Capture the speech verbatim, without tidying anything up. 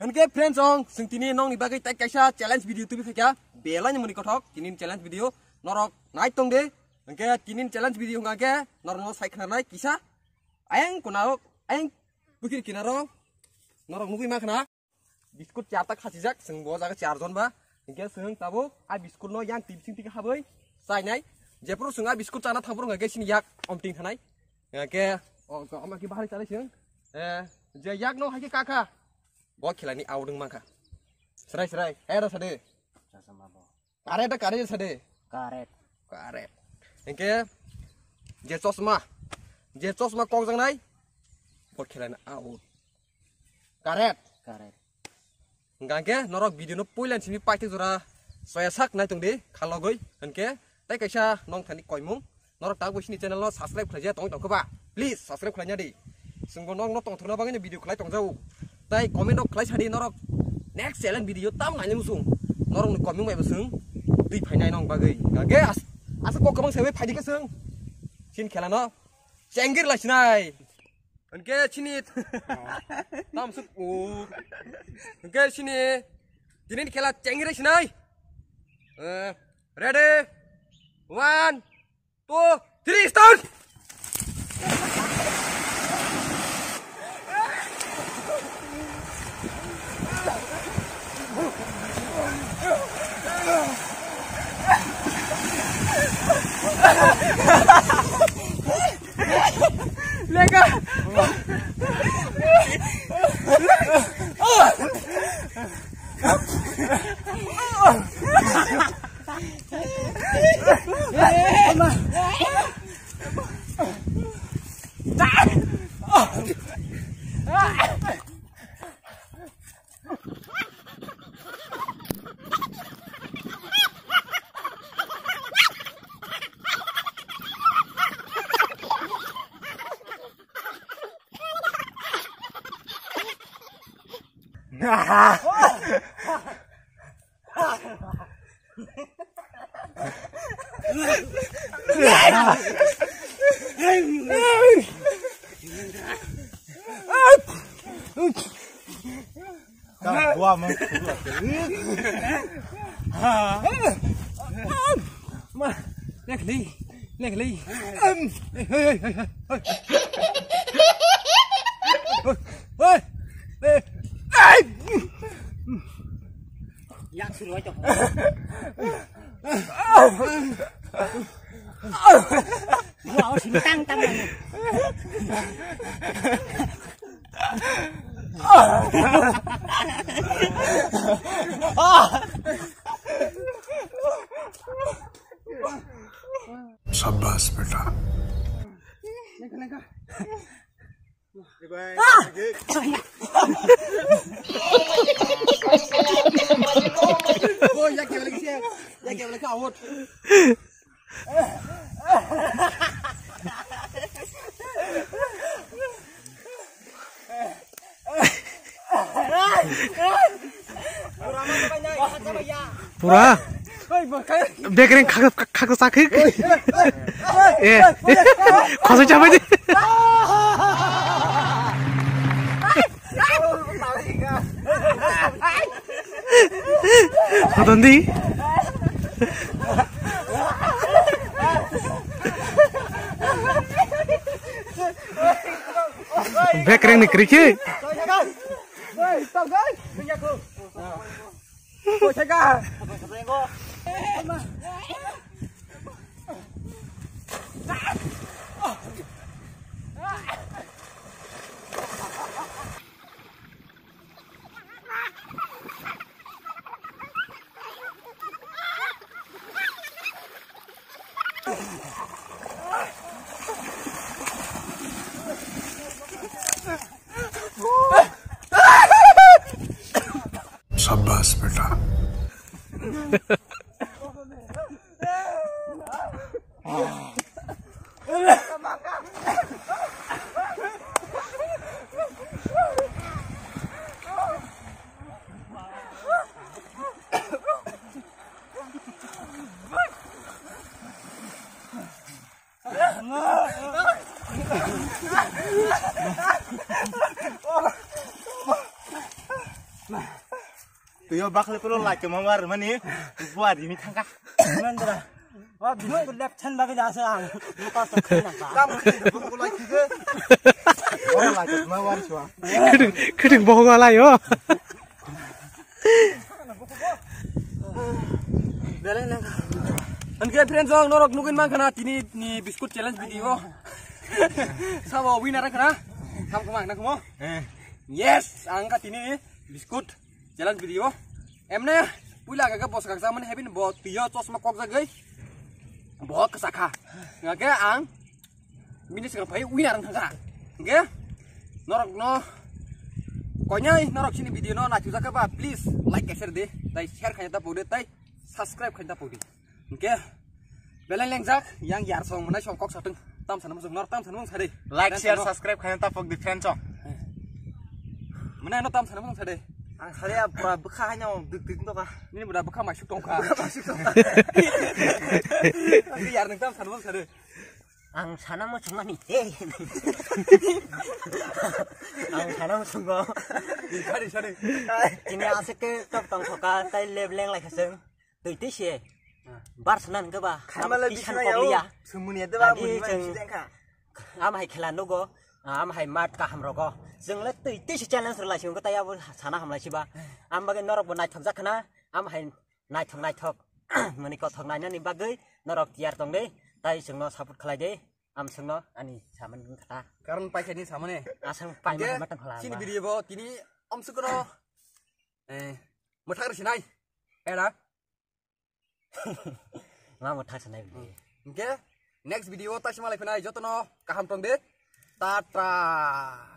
Hwnkhe friends ong, chwng tini nokni bagwi tai kaisa challenge video tubui phaikha. Belai ni moni kothok tini challenge video norok nai tong de. Hwnkhe tini challenge video hwnkha khe norok no sai khwnanai kisa. Ayang kunao, ayang bukir kinaro norok nugui ma khna. Biskut charta khachijak, chwng bo jaga charjon ba. Hwnkhe chwng tabuk a biskut no yang tip sing tik habwi chainai. Jephuru chwng a biskut chana thangphuru hwnkhe chini yak omting thanai. Hwnkhe o, o, ama khe bahai chalai chwng. Eh, je yak no hai khe kakha. Bo khelai ni out wng mankha. Srai srai, hai ro sade. Chasma bo. Kare da kare sade. Kare. Kare. Hwnkhe je chosma, je chosma kok jangnai, bo khelai ni out. Correct. Correct. Hwnkhe norok video no puila simi paithak jora soya sak nai tong di khalogwi. Hwnkhe tai kaisa nong thani koimung. Norok tak bo sini channel no subscribe khlai ja tong tong ba. Please subscribe khlai nya di. Sungbo nok no tong thokna bagwi video khlai tong jao. Tai comment rok khlai sadi norok next challenge video tam nai musung. Norok ni comment bai bo sung twi phainai nong bagwi. Hwnkhe as-, asa kok kwbang sai bai phaidi khe sung. Sin khela no. Chengir lai sinai. Hwnkhe chini tam suk u. Hwnkhe chini tini khela chengir lai sinai. Eh, ready? One, two, three, start! Lega. Ka gua mang. Ma, lek li, lek li. Hey, hey, hey, hey. Hey, hey. Yang suruh aja. Gua harus tang tang. शाबाश बेटा। Oh, ya que me le quise, ya que me le out. Pura. Bekreng khak khak khak sakhi. Eh. Khosai chabai di. Hodon di. Bekreng ni krikhi. शाबाश बेटा। Yo bakhle polo like ma war mani buar jimi thangka. Mandra. O bini left hand bagwi asa ang. Muka to khana ka. Kam khani de buku like ke. Wala like ma war chwa. Khiting khiting bohong ala yo. Beleng nang. Anke friends, ang norok nugin mang khana tini ni biscuit challenge video. Sabo winner khana. Kam kama na kumo. Eh. Yes, ang ka tini biscuit challenge video. Emne puila ga bos ga mani hebin bo tiyo chosma kok jagoi. Bo kasa kha. Ngake ang bini sing pai winner ang thangkha. Nge norok no konyai norok sini video no naithok jakha ba please like share de tai share khaina ta pode tai subscribe khaina ta pode. Nge belai lengjak yang yar song manai song kok sateng tam sana mung nor tam sana mung sade. Like share subscribe khaina ta pok di friend song. Mana no tam sana mung sade. Ang sare ya bukha haino dik dik no ka. Nini bukha masuk tongkha. Bukha masuk tongkha. Yar nang tam sana mung sade. Ang sana mo chungmani te. Ang sana mo chungo. Sari sari. Ini asik ke top tong thoka tai leb leng lai khaseng. Tui tui se. Bar sana nang ba. Khamala bisan bisna kok ya. Sumuni de ba muni ma siden kha. Am hai khela nugo. Am hai mat kaham rogo. Jeng le tui tui se challenge rwlai sing ko tai abo sana hamlai siba. Am bage norok bo naithok jak khana. Am hai naithok naithok mani kothok nainani bagwi norok tiyar tong de tai chwngno support khlai de am chwngno ani samani wngkha ta. Karon paikhaini samani. Asang paimani matang khala chini ba. Video bo tini amsukno eh mwthak rwsinai era. Ma mwthak sanai bini. Hingke next video o taisima lai phinai jotono kaham tong de. Tata.